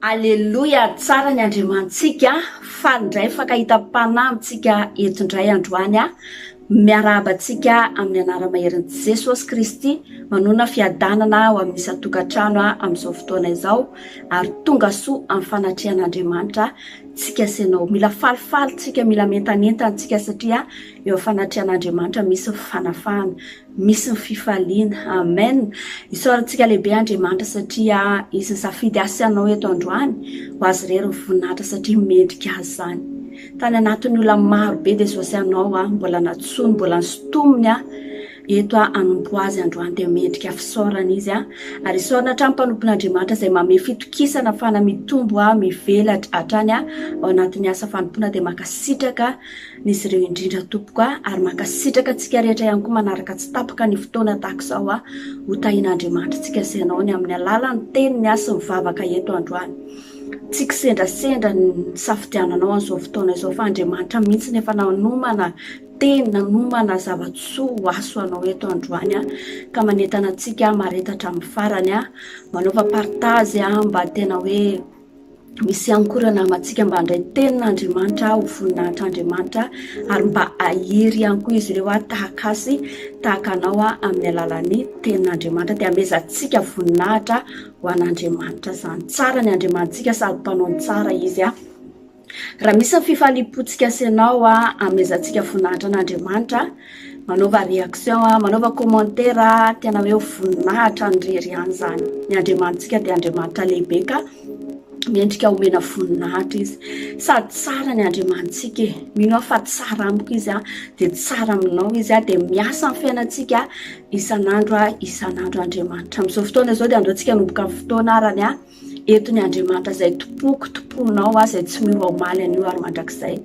Aleloia tsara ny Andriamanitsika faly indray mifankahita am-panahy amintsika eto indray androany aho miarahaba antsika amin'ny anara-maherin'i Jesosy Kristy manona fiadanana ho amin'ny isan-tokantrano amin'izao fotoana izao ary tonga soa amin'ny fanatrehan'Andriamanitra tsika sy ianao mila falifaly tsika mila mientanentana tsika satria eo fanatrehan'Andriamanitra misy ny fanafahana Misy ny fifaliana. Amen. Isaorantsika lehibe Andriamanitra satria Izy nisafidy ahy sy anao eto androany ho Azy irery ny voninahitra satria mendrika Azy izany. Tany anatin'ny olona maro be dia izao sy anao aho mbola nantsoiny, mbola nosintominy aho eto aho hanompo Azy androany dia mendrika fisaorana Izy aho. Ary isaorana hatrany mpanompon'Andriamanitra izay mamehy fitokisana fana mitombo aho mivelatra hatrany aho ao anatin'ny asa fanompoana dia mankasitraka N'izy ireo indrindra tompoko a, ary mankasitraka antsika rehetra ihany koa manaraka tsy tapaka ny fotoana tahaka izao a, ho tahian'Andriamanitra tsika sy ianao ny amin'ny alalan'ny teniny a sy ny vavaka eto androany. Tsy kisendrasendra ny nisafidiananao an'izao fotoana izao fa Andriamanitra mihitsy no efa nanomana teny, nanomana zava-tsoa ho aso anao eto androany a, ka manentana antsika mahareta hatramin'ny farany a, manaova partage a mba tena hoe Misy ihany koa ireo namantsika mba handray tenin'Andriamanitra ho voninahitr'Andriamanitra ary mba hahery ihany koa izy ireo tahaka azy, tahaka anao amin'ny alalan'ny tenin'Andriamanitra. Dia hamezantsika voninahitra ho an'Andriamanitra izany. Tsara ny Andriamanitsika sady mpanao ny tsara izy. Raha misy ny fifaliam-pontsika sy ianao hamezantsika voninahitra an'Andriamanitra, manaova réaction, manaova commentaire, tena hoe ho voninahitra ny irery ihany izany. Ny Andriamanitsika dia Andriamanitra lehibe ka mendrika homena voninahitra izy. Sady tsara ny Andriamanitsika e. Mino aho fa tsara amiko izy dia tsara aminao izy dia miasa amin'ny fiainantsika isan'andro isan'andro Andriamanitra. Amin'izao fotoana izao dia andao antsika hanomboka ny fotoana arany a. Eto ny Andriamanitra izay tompoko, tomponao aho, izay tsy miova omaly, anio ary mandrakizay.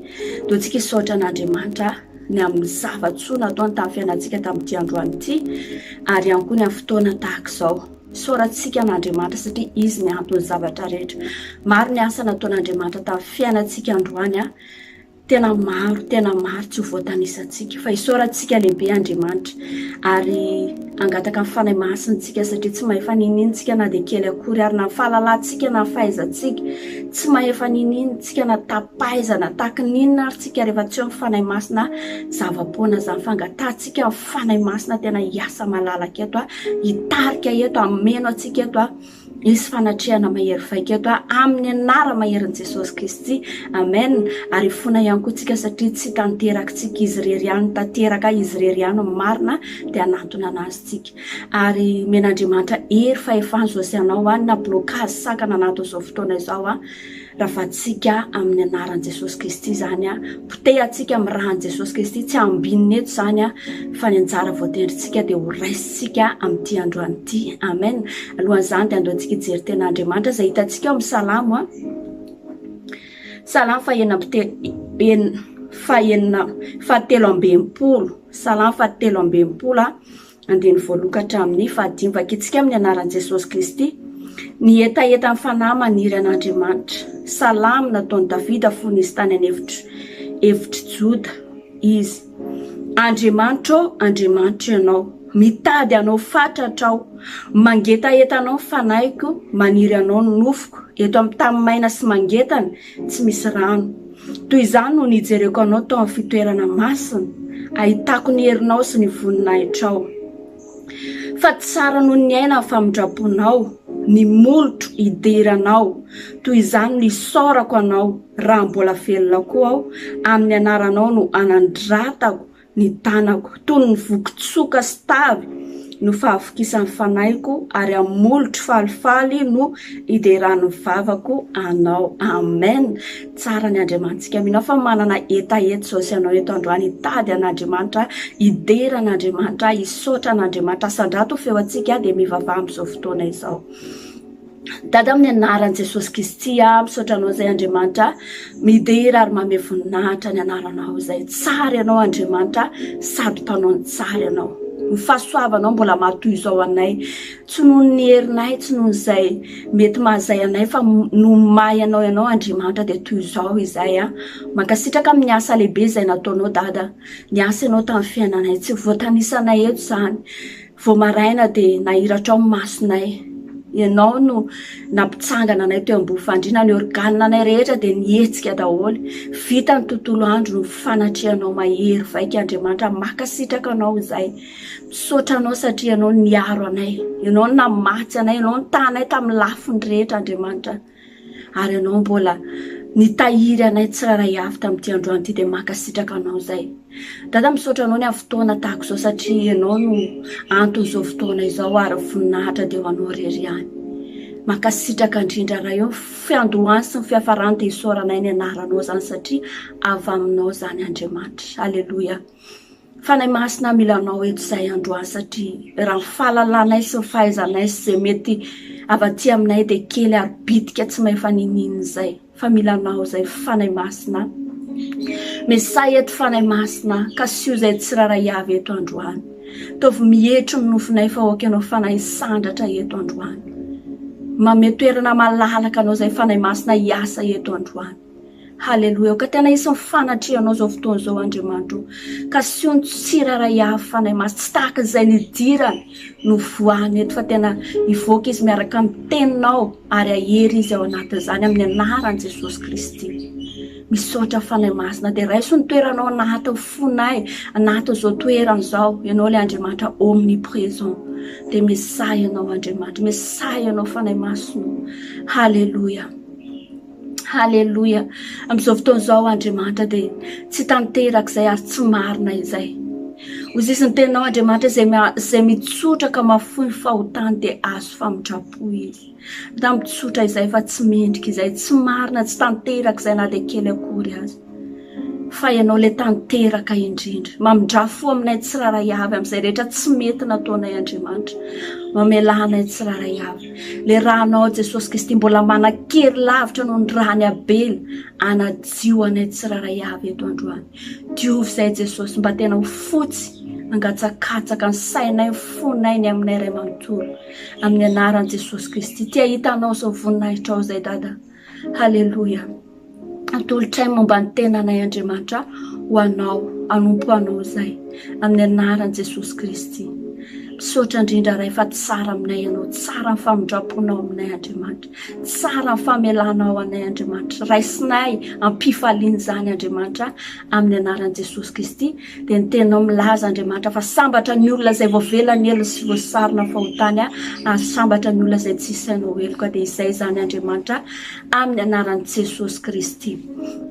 Ndao tsika hisaotra an'Andriamanitra ny amin'ny zava-tsoa nataony tamin'ny fiainantsika tamin'ity androany ity ary ihany koa ny amin'ny fotoana tahaka izao. Isaorantsika an'Andriamanitra satria Izy ny anton'ny zavatra rehetra. Maro ny asa nataon'Andriamanitra tamin'ny fiainantsika androany. Tena maro, tena maro tsy ho voatanisantsika fa isaorantsika lehibe Andriamanitra ary hangataka ny Fanahy Masina isika satria tsy mahefa n'inon'inona isika na dia kely akory ary na ny fahalalantsika na ny fahaizantsika tsy mahefa n'inon'inona isika na tapaizana tahaka ny inona ary isika rehefa tsy eo ny Fanahy Masina zava-poana izany fangatahantsika ny Fanahy Masina tena hiasa malalaka eto hitarika eto hameno antsika eto Hisy fanatrehana mahery vaika eto amin'ny anara-maherin'i Jesosy Kristy. Amen. Ary hifona ihany koa tsika satria tsy tanterakitsika izy irery ihany, tanteraka izy irery ihany ny marina dia hanantona anazy tsika. Ary omen'Andriamanitra hery fahefana izao sy anao an, na blocage sakana anatin'izao fotoana izao an. Ravatsika amin'ny anaran'i Jesosy Kristy izany a, potehantsika amin'ny ràn'i Jesosy Kristy, tsy ambinina eto izany a, fa ny anjara voatendrintsika dia ho raisintsika amin'ity androany ity. Amen. Alohan'izany dia andehantsika hijery tena Andriamanitra izay hitantsika ao amin'ny Salamo a. Salamo fahenina amby telo enina fahenina fahatelo amby enimpolo. Salamo fahatelo amby enimpolo a. Andininy voaloha ka hatramin'ny fahadimy Vakintsika amin'ny anaran'i Jesosy Kristy ny hetahetan'ny fanahy maniry an'Andriamanitra. Salamo nataon'i Davida fony izy tany an'efitry efitr'i Joda izy. Andriamanitra ô, Andriamanitro Ianao, mitady Anao fatratra aho. Mangetaheta Anao ny fanahiko, maniry Anao ny nofoko, eto amin'ny tany maina sy mangetana, tsy misy rano. Toy izany no nijereko anao tao amin'ny fitoerana masina, ahitako ny herinao sy ny voninahitrao. Fa tsara noho ny aina ny famindram-ponao, ny molotro hidera anao. Toy izany no isaorako anao, raha mbola velona koa aho, amin'ny anaranao no anandratako ny tanako, toy ny vokin-tsoka sy tavy no fahavokisan'ny fanahiko, ary amin'ny molotro falifaly no hideran'ny vavako Anao. Amen! Tsara ny Andriamanitsika. Mino aho fa manana hetaheta izao sy ianao eto androany hitady an'Andriamanitra, hidera an'Andriamanitra, hisaotra an'Andriamanitra. Asandrato ny feo antsika dia mivavaha amin'izao fotoana izao. Dada amin'ny anaran'i Jesosy Kristy aho misaotra anao izay Andriamanitra midera ary mamehy voninahitra ny anaranao izay tsara ianao Andriamanitra sady mpanao ny tsara ianao ny fahasoavanao mbola mahatoy izao anay tsy noho ny herinay tsy noho izay mety mahazay anay fa noho ny maha ianao ianao Andriamanitra dia toy izao izay a mankasitraka amin'ny asa lehibe izay nataonao dada ny asa ianao tamin'ny fiainanay tsy voatanisanay eto izany Vao maraina dia nahiratra ao ny masonay. Ianao no nampitsangana anay teo ambony fandriana, ny organe anay rehetra dia nihetsika daholo. Vita ny tontolo andro ny fanatrehanao mahery vaika Andriamanitra, mankasitraka anao izay. Misaotra anao satria ianao niaro anay, ianao namatsy anay, ianao nitaha anay tamin'ny lafiny rehetra Andriamanitra. Ary ianao mbola nitahiry anay tsirairay avy tamin'ity androany ity dia mankasitraka anao izay. Dada misaotra anao ny amin'ny fotoana tahaka izao satria ianao no anton'izao fotoana izao ary voninahitra dia ho anao irery ihany. Mankasitraka indrindra Ray ô, fiandohany sy ny fiafarany dia isaoranay ny anaranao izany satria avy aminao izany Andriamanitra. Aleloia. Fanahy Masina mila anao eto izahay androany satria raha ny fahalalanay sy ny fahaizanay sy izay mety avy aty aminay dia kely ary bitika tsy mahefa niniana izay fa mila anao izay Fanahy Masina. Mesahy eto Fanahy Masina, kasiho izay tsirairay avy eto androany. Ataovy mietry ny nofonay fa aoka ianao Fanahy hisandratra eto androany. Manome toerana malalaka anao izay Fanahy Masina hiasa eto androany. Haleloia ka tena hisy ny fanatrehanao izao fotoana izao Andriamanitra o. Kasiho ny tsirairay avy Fanahy Masina, tsy tahaka izay nidirany no voahany eto fa tena hivoaka izy miaraka amin'ny teninao ary hahery izy ao anatin'izany amin'ny anaran'i Jesosy Kristy. Misaotra Fanahy Masina dia raiso ny toeranao anatin'ny fonay, anatin'izao toerana izao. Ianao ilay Andriamanitra omniprésent. Dia misahy ianao Andriamanitra, misahy ianao Fanahy Masina. Haleloia. Haleloia! Amin'izao fotoana izao Andriamanitra dia tsy tanteraka izay ary tsy marina izay. Hoy izy ny teninao Andriamanitra izay izay mitsotra ka mahafoy ny fahotany dia azo famindram-po izy. Na mitsotra izay fa tsy mendrika izay, tsy marina, tsy tanteraka izay na dia kely akory aza. Fa ianao ilay tanteraka indrindra. Mamindrà fo aminay tsirairay avy amin'izay rehetra tsy mety nataonay Andriamanitra. Mamelà anay tsirairay avy. Ilay rànao Jesosy Kristy mbola manan-kery lavitra noho ny ràn'i Abela anadio anay tsirairay avy eto androany. Diovy izay Jesosy mba tena ho fotsy hangatsakatsaka ny sainay, ny fonay, ny aminay iray manontolo. Amin'ny anaran'i Jesosy Kristy. Te hahita anao sy ny voninahitrao izay Dada. Haleloia. Atolotray momba ny tenanay Andriamanitra ho Anao, hanompo Anao izay, amin'ny anaran'i Jesosy Kristy. Misaotra indrindra Ray fa tsara aminay Ianao, tsara ny famindram-ponao aminay Andriamanitra, tsara ny famelanao anay Andriamanitra. Raisinay am-pifaliana izany Andriamanitra, amin'ny anaran'i Jesosy Kristy. Dia ny teninao milaza Andriamanitra fa sambatra ny olona izay voavela ny helony sy voasarona ny fahotany, ary sambatra ny olona izay tsy isainao heloka. Dia izay izany Andriamanitra, amin'ny anaran'i Jesosy Kristy.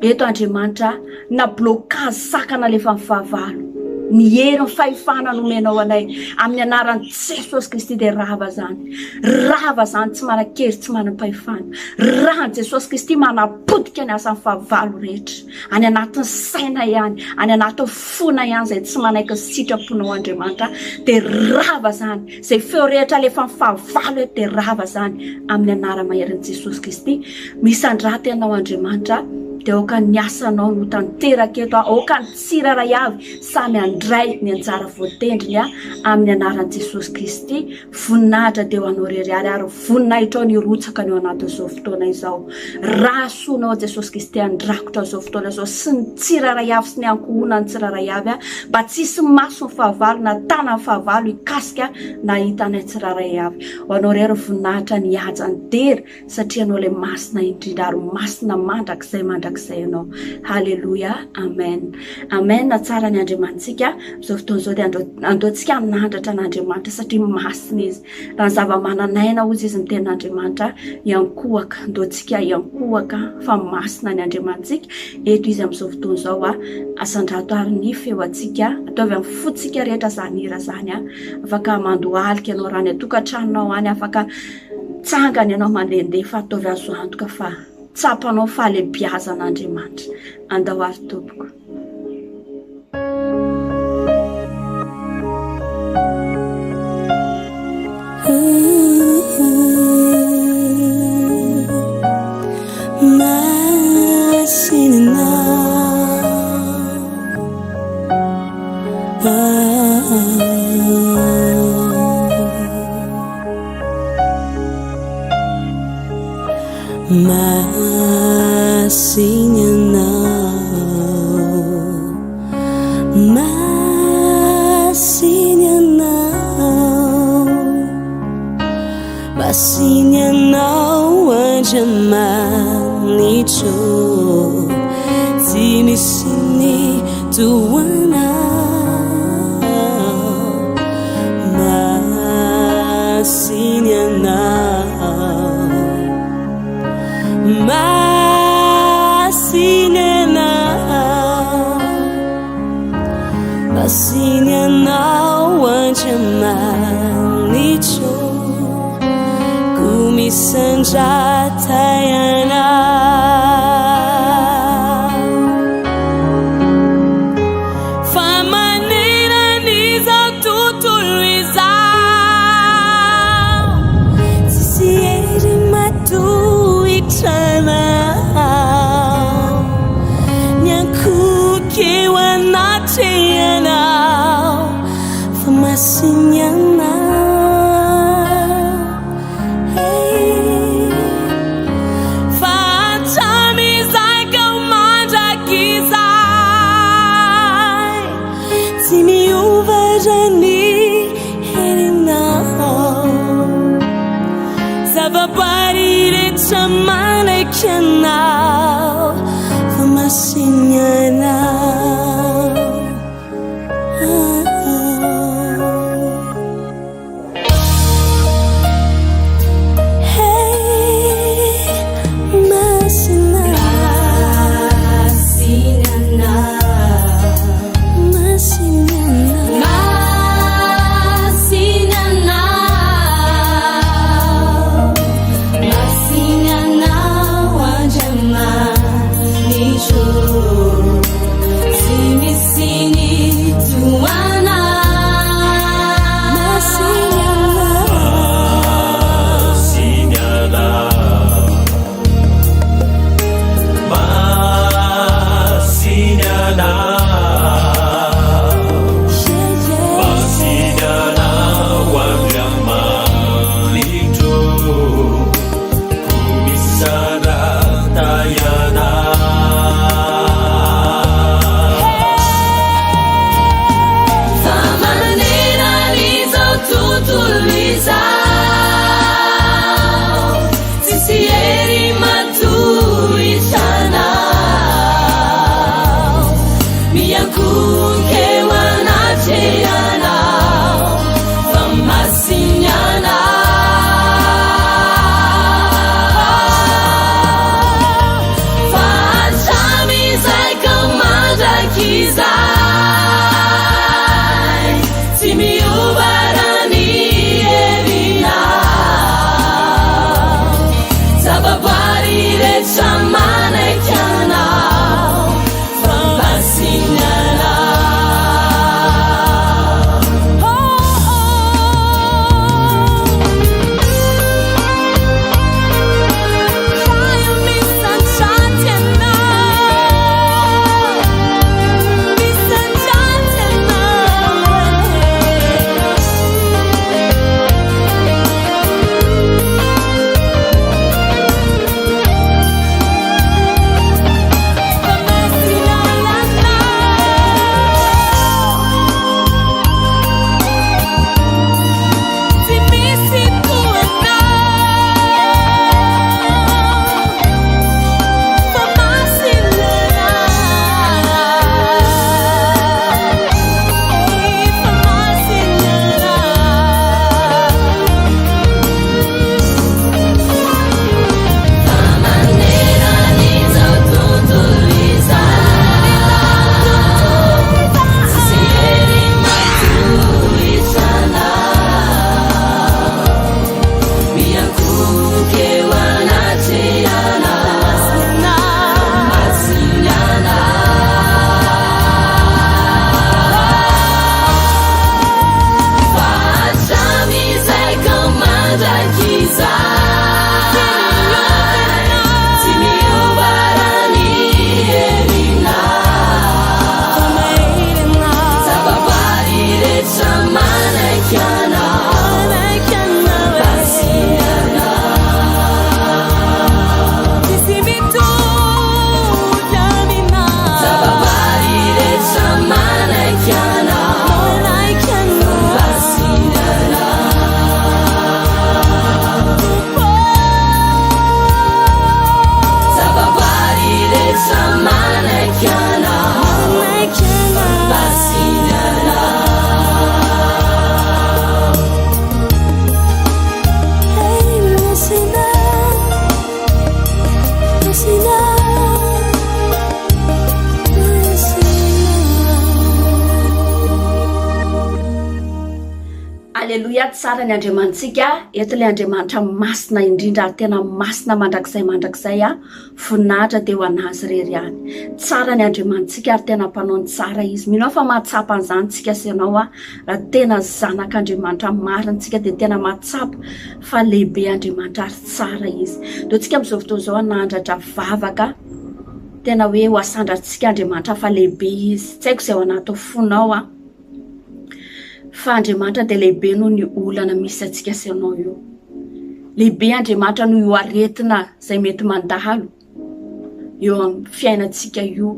Eto Andriamanitra na blocage sakana alefan'ny fahavalo. Ny hery ny fahefana nomenao anay amin'ny anaran'i Jesosy Kristy dia rava zany. Rava zany tsy manan-kery tsy manam-pahefana. Ran'i Jesosy Kristy manapotika ny asan'ny fahavalo rehetra. Any anatin'ny saina ihany, any anatin'ny fona ihany izay tsy manaiky ny sitraponao Andriamanitra dia rava zany. Izay feo rehetra alefan'ny fahavalo eto dia rava izany amin'ny anara-maherin'i Jesosy Kristy. Misandrata ianao Andriamanitra dia aoka ny asanao no tanteraka eto, aoka ny tsirairay avy samy handray ny anjara voatendriny amin'ny anaran'i Jesosy Kristy. Voninahitra dia ho anao irery ary ary voninahitrao ny hirotsaka ny ao anatin'izao fotoana izao. Raha soanao Jesosy Kristy handrakotra izao fotoana izao sy ny tsirairay avy sy ny ankohonany tsirairay avy mba tsy hisy maso ny fahavalo na tanan'ny fahavalo hikasika na hahita anay tsirairay avy. Ho anao irery ny voninahitra ny haja ny dera satria ianao ilay masina indrindra ary masina mandrakizay mandrakizay ianao. Haleloia. Amen. Amen. Tsara ny Andriamanitsika. Amin'izao fotoana izao dia andao antsika hanandratra an'Andriamanitra satria masina izy. Raha ny zava-manan'aina hozy izy ny tenin'Andriamanitra hiankohoka. Andao antsika hiankohoka fa masina ny Andriamanitsika. Eto izy amin'izao fotoana izao a. Asandrato ary ny feo antsika. Ataovy amin'ny fontsika rehetra izany hira izany a. Afaka mandohalika ianao raha any an-tokantranonao any, afaka tsangana ianao mandehandeha fa ataovy azo antoka fa tsapanao fahalehibiazan'Andriamanitra. Andao ary tompoko. Masina ianao, masina ianao, masina. Masina Ianao Andriamanitro, tsy misy ny toa Anao. Masina Ianao, Masina Ianao. Masina Ianao Andriamanitro, koa misandrata Ianao. Fa manerana izao tontolo izao, tsisy hery matohitra Anao. Miankohoka eo anatrehanao fa masina Ianao. Hey. Fa hatramin'izay ka ho mandrakizay, tsy miova raha ny herinao. Zava-bary rehetra manaiky anao fa masina Ianao. Hey, masina. Masina Ianao. Masina Ianao. Masina Ianao. Masina Ianao Andriamanitro. Aleloia, tsara ny Andriamanitsika, eto ilay Andriamanitra masina indrindra ary tena masina mandrakizay mandrakizay a, voninahitra dia ho an'Azy irery ihany. Tsara ny Andriamanitsika ary tena mpanao ny tsara Izy. Mino aho fa mahatsapa an'izany tsika sy ianao a, raha tena zanak'Andriamanitra marina tsika dia tena mahatsapa fa lehibe Andriamanitra ary tsara Izy. Ndao tsika amin'izao fotoana izao hanandratra vavaka, tena hoe ho asandratsika Andriamanitra fa lehibe Izy. Tsy haiko izay ao anatin'ny fonao a. Fa Andriamanitra dia lehibe noho ny olana misy antsika sy ianao io. Lehibe Andriamanitra noho io aretina izay mety mandalo eo amin'ny fiainantsika io,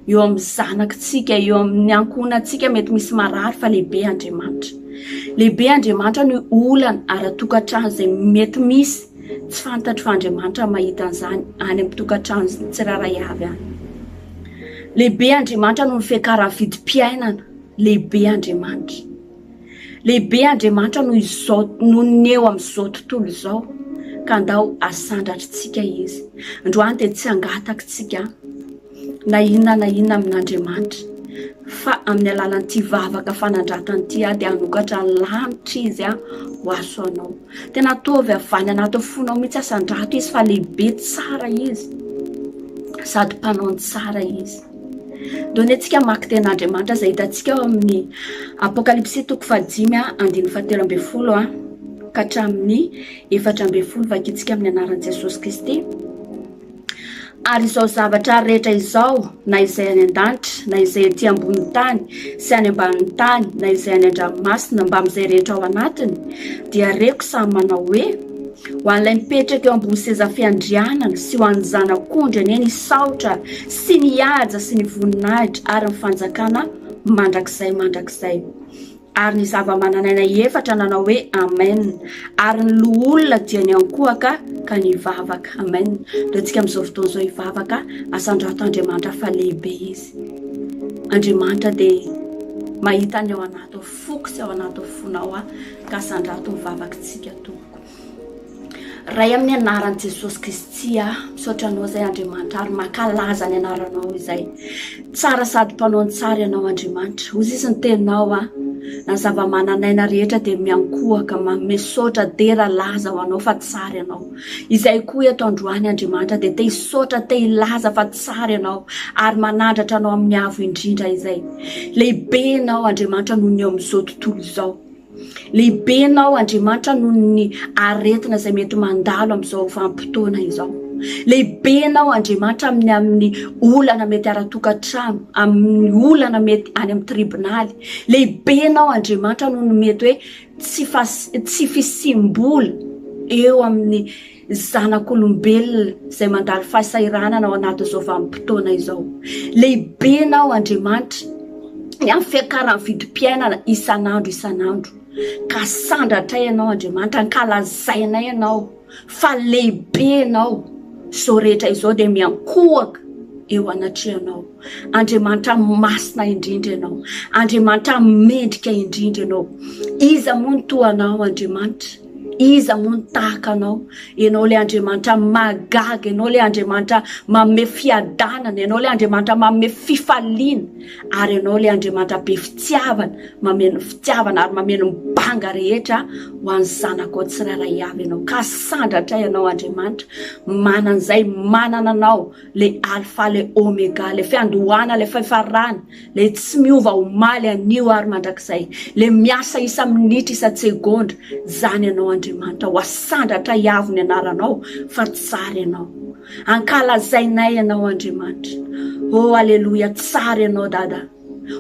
eo amin'ny zanakitsika, eo amin'ny ankohonantsika mety misy marary fa lehibe Andriamanitra. Lehibe Andriamanitra noho olana ara-tokantrano izay mety misy, tsy fantatro fa Andriamanitra mahita an'izany any amin'ny tokantrano tsirairay avy any. Lehibe Andriamanitra noho ny fiakaran'ny vidim-piainana. Lehibe Andriamanitra. Lehibe Andriamanitra noho izao noho ny eo amin'izao tontolo izao. Ka andao asandratritsika Izy. Androany dia tsy hangatakitsika na inona na inona amin'Andriamanitra. Fa amin'ny alalan'ity vavaka fanandratana ity dia hanokatra ny lanitra Izy ho aso anao. Tena ataovy avy any anatin'ny fonao mihitsy asandrato izy fa lehibe tsara izy sady mpanao ny tsara izy. Ndao anie tsika hamaky tenin'Andriamanitra izay hitantsika ao amin'ny Apokalypsy toko fahadimy andininy fahatelo ambin'ny folo ka hatramin'ny 14 vakintsika amin'ny anaran'i Jesosy Kristy. Ary izao zavatra rehetra izao, na izay any an-danitra, na izay ety ambonin'ny tany, sy any ambanin'ny tany, na izay any an-dranomasina, mbamin'izay rehetra ao anatiny, dia reko samy manao hoe, Ho an'ilay mipetraka eo ambony seza fiandrianana sy ho an'ny Zanak'ondry anie ny saotra sy ny haja sy ny voninahitra ary ny fanjakana mandrakizay mandrakizay. Ary ny zava-manan'aina efatra nanao hoe, Amen. Ary ny loholona dia niankohoka ka nivavaka. Amen. Ndao tsika amin'izao fotoana izao hivavaka, asandrato Andriamanitra fa lehibe Izy. Andriamanitra dia mahita ny ao anatin'ny foko sy ao anatin'ny fonao aho, ka asandrato ny vavakitsika tompoko. Ray amin'ny anaran'i Jesosy Kristy aho, misaotra anao izay Andriamanitra ary mankalaza ny anaranao izay. Tsara sady mpanao ny tsara ianao Andriamanitra. Hoy izy ny teninao aho, na ny zava-manan'aina rehetra dia miankohoka, manome saotra, dera, laza ho anao fa tsara ianao. Izay koa eto androany Andriamanitra dia te hisaotra, te hilaza fa tsara ianao ary manandratra anao amin'ny avo indrindra izay. Lehibe ianao Andriamanitra noho ny eo amin'izao tontolo izao. Lehibe Ianao Andriamanitra noho ny aretina izay mety mandalo amin'izao vanim-potoana izao. Lehibe Ianao Andriamanitra amin'ny amin'ny olana mety ara-tokantrano, amin'ny olana mety any amin'ny tribonaly. Lehibe Ianao Andriamanitra noho ny mety hoe tsy fas- tsy fisiam-bola eo amin'ny zanak'olombelona izay mandalo fahasahiranana ao anatin'izao vanim-potoana izao. Lehibe Ianao Andriamanitra ny amin'ny fiakaran'ny vidim-piainana isan'andro isan'andro. Ka sandratray Ianao Andriamanitra, ankalazainay Ianao fa lehibe Ianao. Izao rehetra izao dia miankohoka eo anatrehanao. Andriamanitra masina indrindra Ianao. Andriamanitra mendrika indrindra Ianao. Iza moa no toa Anao Andriamanitra? Iza moa no tahaka anao? Ianao ilay Andriamanitra mahagaga, Ianao ilay Andriamanitra manome fiadanana, Ianao ilay Andriamanitra manome fifaliana, ary Ianao ilay Andriamanitra be fitiavana, mameno fitiavana ary mameno ny banga rehetra ho an'ny zanakao tsirairay avy Ianao. Ka sandratra Ianao Andriamanitra, manana izay manana Anao, ilay Alpha, ilay Omega, ilay fiandohana, ilay fiafarana, Ilay tsy miova omaly, anio ary mandrakizay. Ilay miasa isa-minitra, isa-tsegondra. Izany Ianao Andriamanitra. Ho asandratra hiavo ny anaranao fa tsara Ianao. Ankalazainay Ianao Andriamanitra. Oh Aleloia, tsara Ianao Dada.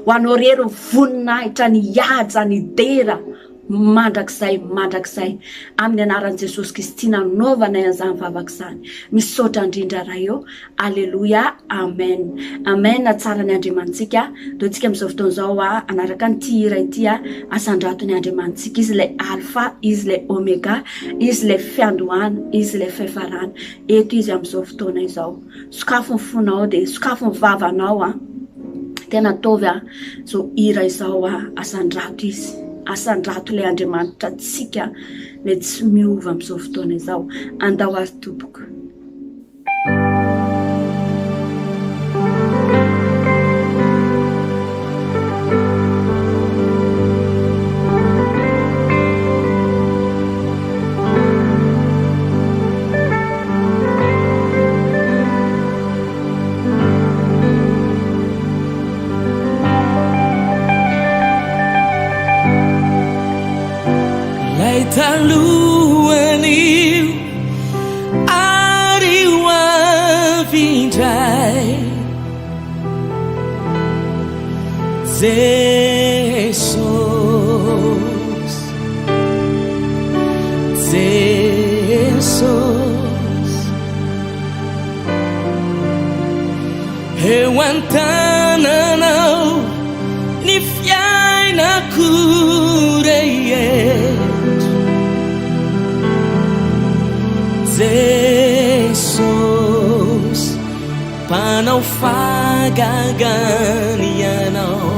Ho Anao irery ny voninahitra, ny haja, ny dera. Mandrakizay mandrakizay amin'ny anaran'i Jesosy Kristy nanaovanay an'izany vavaka izany. Misaotra indrindra Ray ô. Aleloia. Amen. Amen. Tsara ny Andriamanitsika. Ndao tsika amin'izao fotoana izao a hanaraka an'ity hira ity a. Asandrato ny Andriamanitsika. Izy ilay Alpha, Izy ilay Omega, Izy ilay fiandohana, Izy ilay fiafarana. Eto Izy amin'izao fotoana izao. Sokafy ny fonao dia sokafy ny vavanao a. Tena ataovy a zao hira izao a asandrato izy. Asandrato ilay Andriamanitra antsika ilay tsy miova amin'izao fotoana izao. Andao ary tompoko. Jesosy, Jesosy. Eo an-tananao ny fiainako rehetra. Jesosy, Mpanao fahagagana Ianao.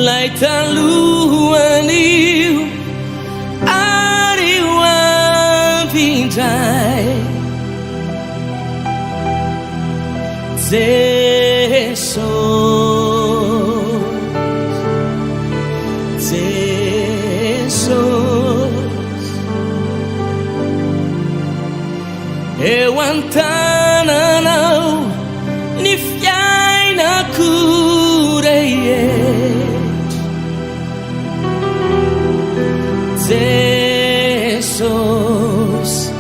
Lay talohan'io ary ho avy indray. Jesosy, Jesosy. Eo an-tananao ny fiainako rehetra. Jesosy,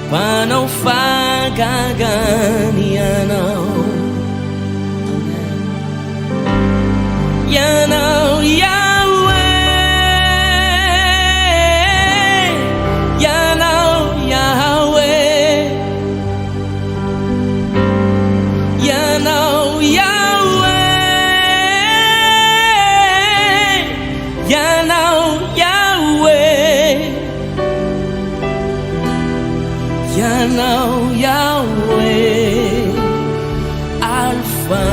Mpanao fahagagana Ianao. Ianao Yahweh, Ianao Yahweh, Ianao Yahweh, Ianao Yahweh, Ianao Yahweh, Alpha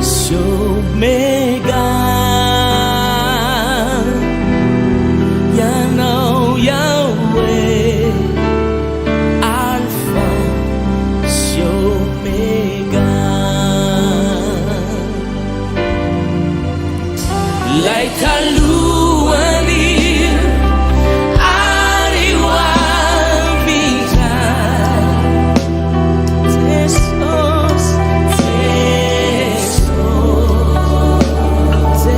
sy Omega. Ianao Yahweh, Alpha sy Omega. Lay talohan'io ary ho avy indray. Jesosy, Jesosy,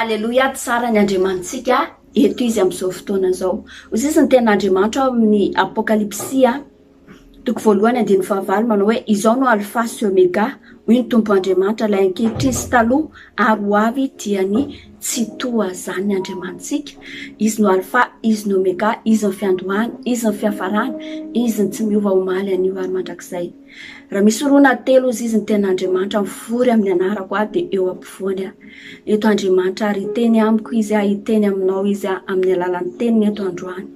Aleloia, tsara ny Andriamanitsika, eto Izy amin'izao fotoana izao. Hoy sisa ny tenin'Andriamanitra ao amin'ny Apokalypsy, toko voalohany andininy fahavalo manao hoe, Izao no Alfa sy Omega, hoy ny Tompo Andriamanitra, ilay ankehitriny sy taloha ary ho avy dia ny Tsitoha izany ny Andriamanitsika. Izy no Alfa, Izy no Omega, Izy ny fiandohana, Izy ny fiafarana, Izy ny tsy miova omaly, anio ary mandrakizay. Raha misy roa na telo hozy izy ny tenin'Andriamanitra mivory amin'ny anarako aho dia eo ampovoany aho. Eto Andriamanitra ary hiteny amiko Izy aho, hiteny aminao Izy aho amin'ny alalan'ny teniny eto androany.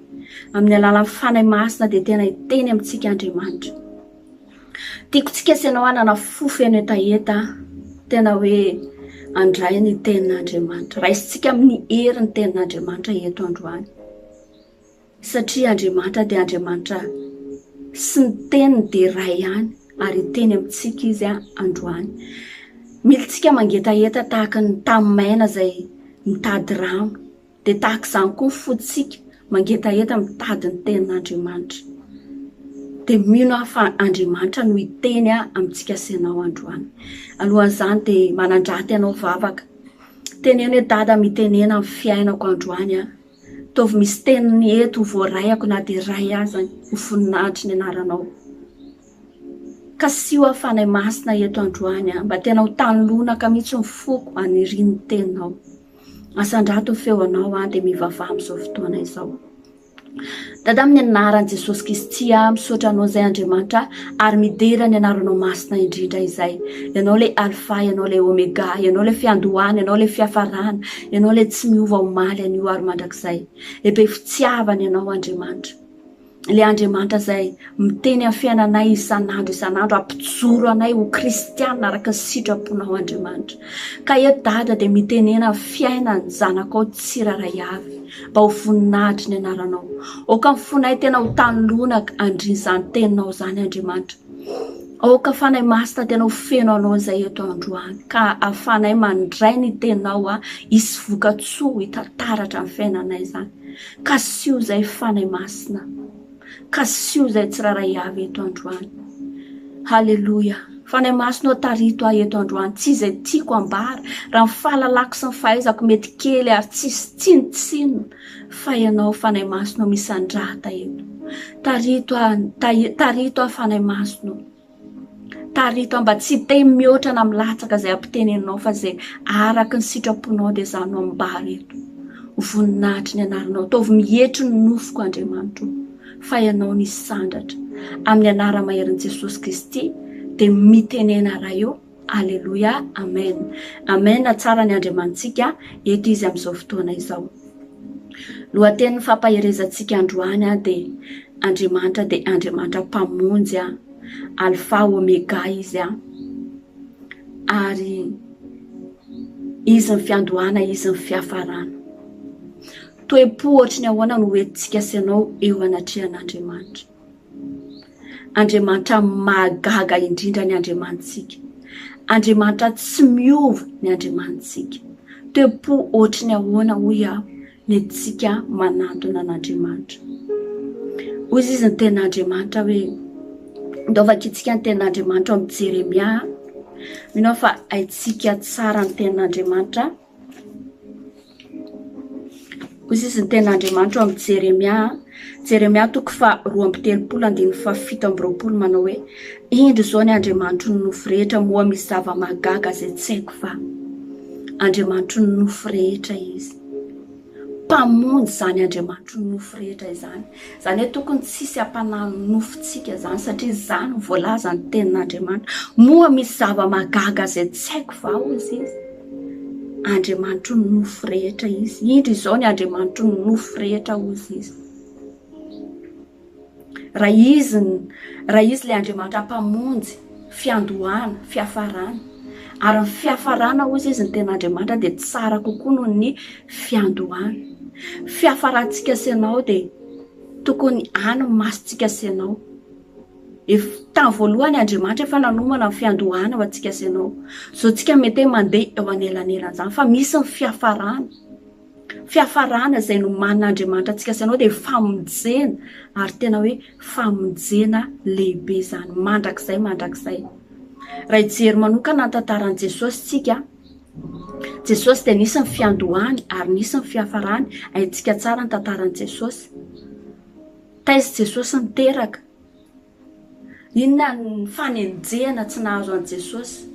Amin'ny alalan'ny Fanahy Masina dia tena hiteny amintsika Andriamanitra. Tiako tsika sy ianao hanana fo feno hetaheta, tena hoe handray ny tenin'Andriamanitra. Raisintsika amin'ny hery ny tenin'Andriamanitra eto androany. Satria Andriamanitra dia Andriamanitra sy ny Teniny dia iray ihany ary hiteny amintsika Izy androany. Milintsika mangetaheta tahaka ny tany maina izay mitady rano, dia tahaka izany koa ny fontsika mangetaheta mitady ny Tenin'Andriamanitra. Dia mino aho fa Andriamanitra no hiteny amintsika sy ianao androany. Alohan'izany dia manandraty ianao vavaka. Teneno hoe Dada mitenena amin'ny fiainako androany aho. Ataovy misy teniny eto ho voaraiako na dia iray aza ho voninahitry ny anaranao. Kasiho aho Fanahy Masina eto androany mba tena ho tany lonaka mihitsy ny foko haniriany ny teninao. Asandrato ny feonao aho dia mivavaha amin'izao fotoana izao. Dada amin'ny anaran'i Jesosy Kristy aho misaotra anao izay Andriamanitra ary midera ny anaranao masina indrindra izay. Ianao ilay Alpha, Ianao ilay Omega, Ianao ilay fiandohana, Ianao ilay fiafarana, Ianao ilay tsy miova omaly, anio ary mandrakizay. Ilay be fitiavana Ianao Andriamanitra. Ilay Andriamanitra izay miteny amin'ny fiainanay isan'andro isan'andro, hampijoro anay ho kristiana araka ny sitraponao Andriamanitra. Ka eto Dada dia mitenena amin'ny fiainan'ny zanakao tsirairay avy mba ho voninahitry ny anaranao. Aoka ny fonay tena ho tany lonaka andrin'izany teninao izany Andriamanitra. Aoka Fanahy Masina tena ho feno anao izay eto androany ka ahafahanay mandray ny teninao a hisy vokatsoa ho hita taratra amin'ny fiainanay izany. Kasiho izay Fanahy Masina. Kasiho izay tsirairay avy eto androany. Haleloia. Fanahy Masina ô tarito ahy eto androany. Tsy izay tiako ambara, raha ny fahalalako sy ny fahaizako mety kely ary tsisy tsinontsinona, fa Ianao Fanahy Masina ô misandrata eto. Tarito ahy, tarito ahy Fanahy Masina ô. Tarito aho mba tsy hiteny mihoatra na milatsaka izay ampiteneninao fa izay araka ny sitraponao dia izaho no ambara eto. Ho voninahitry ny anaranao. Ataovy mietry ny nofoko Andriamanitro fa Ianao nisandratra. Amin'ny anara-maherin'i Jesosy Kristy dia mitenena Ray ô. Aleloia. Amen. Amen. Tsara ny Andriamanitsika. Eto Izy amin'izao fotoana izao. Lohatenin'ny fampaherezantsika androany dia Andriamanitra dia Andriamanitra Mpamonjy. Alpha Omega Izy ary Izy ny fiandohana, Izy ny fiafarana. Toe-po ohatry ny ahoana no hoentintsika sy ianao eo anatrehan'Andriamanitra? Andriamanitra mahagaga indrindra ny Andriamanitsika. Andriamanitra tsy miova ny Andriamanitsika. Toe-po ohatry ny ahoana hoy aho ny antsika manantona an'Andriamanitra. Hoy izy ny tenin'Andriamanitra hoe, ndao vakintsika ny tenin'Andriamanitra ao amin'ny Jeremia. Mino aho fa haintsika tsara ny tenin'Andriamanitra. Hoy izy ny tenin'Andriamanitra ao amin'ny Jeremia, Jeremia toko faha 32 andininy faha 27 manao hoe, Indro izao ny Andriamanitry ny nofo rehetra, moa misy zava-mahagaga izay tsy haiko va? Andriamanitry ny nofo rehetra Izy. Mpamonjy izany Andriamanitry ny nofo rehetra izany. Izany hoe tokony tsy hisy hampanahy ny nofontsika izany satria izany no voalazan'ny tenin'Andriamanitra. Moa misy zava-mahagaga izay tsy haiko va hoy Izy? Andriamanitry ny nofo rehetra Izy. Indro izao ny Andriamanitry ny nofo rehetra hoy Izy. Raha Izy, raha Izy ilay Andriamanitra Mpamonjy, fiandohana, fiafarana. Ary ny fiafarana hoy Izy ny tena Andriamanitra dia tsara kokoa noho ny fiandohana. Fiafarantsika sy ianao dia tokony any ny masontsika sy ianao. Ef, tamin'ny voalohany Andriamanitra efa nanomana ny fiandohana ho antsika sy ianao. Izao tsika mety hoe mandeha eo anelanelan'izany fa misy ny fiafarana. Fiafarana izay nomanin'Andriamanitra antsika sy ianao dia famonjena ary tena hoe famonjena lehibe izany mandrakizay mandrakizay. Raha hijery manokana ny tantaran'i Jesosy tsika. Jesosy dia nisy ny fiandohany ary nisy ny fiafarany, haintsika tsara ny tantaran'i Jesosy. Taiza Jesosy niteraka? Inona ny fanenjehana tsy nahazo an'i Jesosy?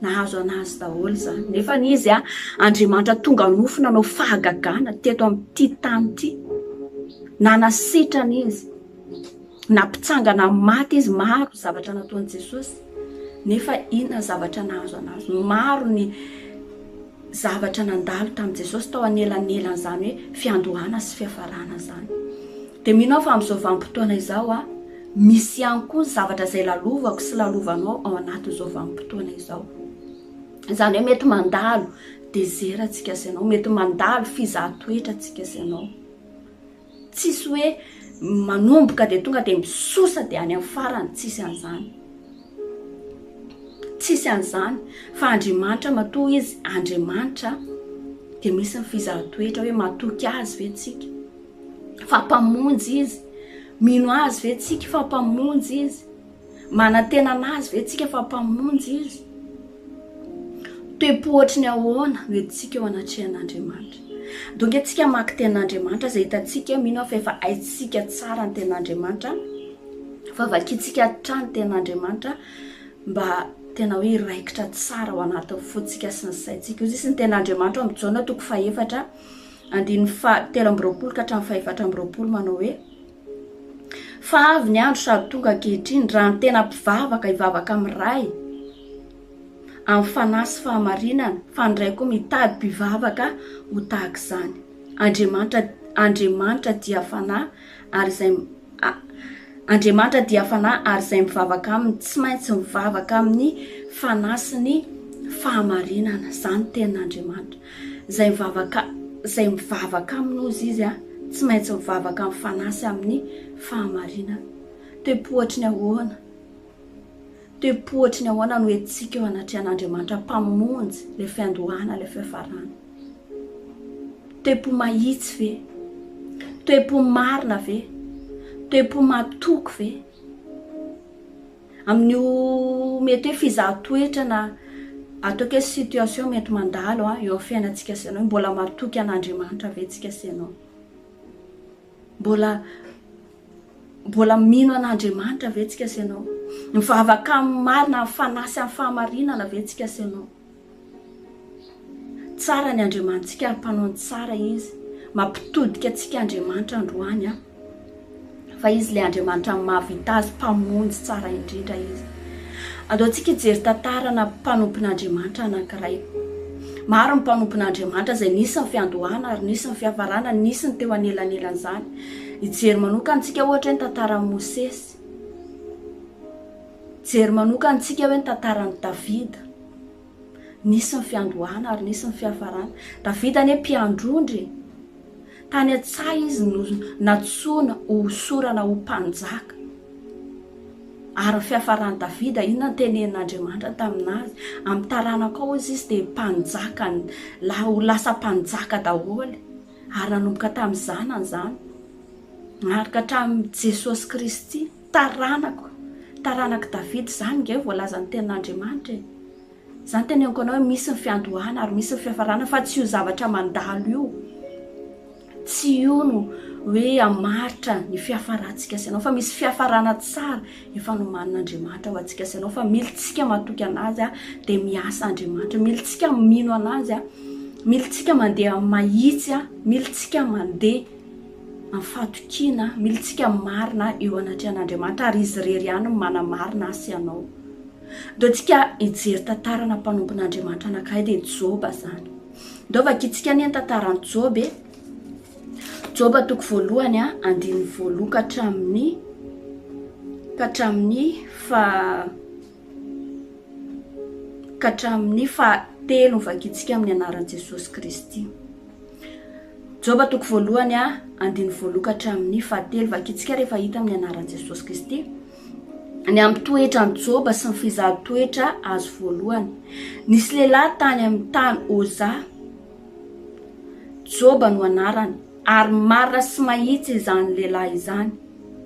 Nahazo an'azy daholo izany. Nefa izy Andriamanitra tonga nofo nanao fahagagana teto amin'ity tany ity. Nanasitrana izy. Nampitsangana ny maty izy. Maro ny zavatra nataon'i Jesosy. Nefa inona ny zavatra nahazo an'azy? Maro ny zavatra nandalo tamin'i Jesosy tao anelanelan'izany hoe fiandohana sy fiafarana izany. Dia mino aho fa amin'izao vanim-potoana izao a, misy ihany koa ny zavatra izay lalovako sy lalovanao ao anatin'izao vanim-potoana izao. Izany hoe mety mandalo désert tsika sy ianao, mety mandalo fizahan-toetra tsika sy ianao. Tsisy hoe manomboka dia tonga dia misosa dia any amin'ny farany, tsisy an'izany. Tsisy an'izany fa Andriamanitra matoa izy Andriamanitra dia misy ny fizahan-toetra hoe matoky azy ve tsika fa mpamonjy izy, mino azy ve tsika fa mpamonjy izy. Manantena an'Azy ve tsika fa Mpamonjy Izy? Toe-po ohatry ny ahoana no entintsika eo anatrehan'Andriamanitra? Donk antsika hamaky tenin'Andriamanitra izay hitantsika, mino aho fa efa haintsika tsara ny tenin'Andriamanitra, fa vakintsika hatrany ny tenin'Andriamanitra mba tena hoe hiraikitra tsara ao anatin'ny fontsika sy ny saintsika. Hoy izy ny tenin'Andriamanitra ao amin'ny Jaona toko fahefatra andininy faha 23 ka hatramin'ny fahefatra amby roapolo manao hoe, Fa avy ny andro sady tonga ankehitriny raha ny tena mpivavaka hivavaka amin'ny Ray amin'ny fanahy sy fahamarinana, fa ny Ray koa mitady mpivavaka ho tahaka izany. Andriamanitra Andriamanitra dia fanahy ary izay Andriamanitra dia fanahy ary izay mivavaka aminy tsy maintsy mivavaka amin'ny fanahy sy ny fahamarinana. Izany tenin'Andriamanitra. Izay mivavaka izay mivavaka aminy hozy izy a, tsy maintsy mivavaka amin'ny fanahy sy amin'ny fahamarinana. Toe-po ohatry ny ahoana? Toe-po ohatry ny ahoana no entintsika eo anatrehan'Andriamanitra Mpamonjy, ilay fiandohana, ilay fiafarana? Toe-po mahitsy ve? Toe-po marina ve? Toe-po matoky ve? Amin'io mety hoe fizahan-toetra na ataoko hoe situation mety mandalo eo amin'ny fiainantsika sy ianao, hoe mbola matoky an'Andriamanitra ve tsika sy ianao? Mbola mbola mino an'Andriamanitra ve tsika sy ianao? Mivavaka amin'ny marina, amin'ny fanahy sy amin'ny fahamarinana ve tsika sy ianao? Tsara ny Andriamanitsika ary mpanao ny tsara Izy. Mampitodika antsika Andriamanitra androany an. Fa Izy ilay Andriamanitra mahavita azy, Mpamonjy tsara indrindra Izy. Andao antsika hijery tantarana mpanompon'Andriamanitra anankiray. Maro ny mpanompon'Andriamanitra izay nisy ny fiandohana ary nisy ny fiafarana, nisy ny teo anelanelan'izany. Hijery manokana antsika ohatra hoe ny tantaran'i Mosesy. Hijery manokana antsika hoe ny tantaran'i Davida. Nisy ny fiandohana ary nisy ny fiafarana. Davida anie mpiandry ondry e! Tany an-tsaha izy no nantsoina hosorana ho mpanjaka. Ary ny fiafaran'i Davida, inona no tenenin'Andriamanitra tamin'azy? Amin'ny taranakao hozy izy dia mpanjaka, ho lasa mpanjaka daholo. Ary nanomboka tamin'ny zanany izany. Ary ka hatramin'i Jesosy Kristy, taranako, taranak'i Davida, izany ange voalazan'ny tenin'Andriamanitra e. Izany teneniko anao hoe misy ny fiandohana ary misy ny fiafarana fa tsy io zavatra mandalo io. Tsy io no hoe hamaritra ny fiafarantsika sy ianao fa misy fiafarana tsara efa nomanin'Andriamanitra ho antsika sy ianao fa mila tsika matoky an'azy dia miasa Andriamanitra, mila tsika mino an'azy, mila tsika mandeha amin'ny mahitsy, mila tsika mandeha amin'ny fahatokiana, mila tsika marina eo anatrehan'Andriamanitra ary izy irery ihany no manamarina ahy sy ianao. Ndao tsika hijery tantarana mpanompon'Andriamanitra anankiray dia Joba izany. Ndao vakintsika anie ny tantaran'i Joba e. Joba toko voalohany a, andininy voalohany ka hatramin'ny ka hatramin'ny fa ka hatramin'ny fahatelo vakintsika amin'ny anaran'i Jesosy Kristy. Joba toko voalohany a, andininy voalohany ka hatramin'ny fahatelo vakintsika rehefa hita amin'ny anaran'i Jesosy Kristy. Ny amin'ny toetran'i Joba sy ny fizahan-toetra azy voalohany. Nisy lehilahy tany amin'ny tany Oza. Joba no anarany, ary marina sy mahitsy izany lehilahy izany.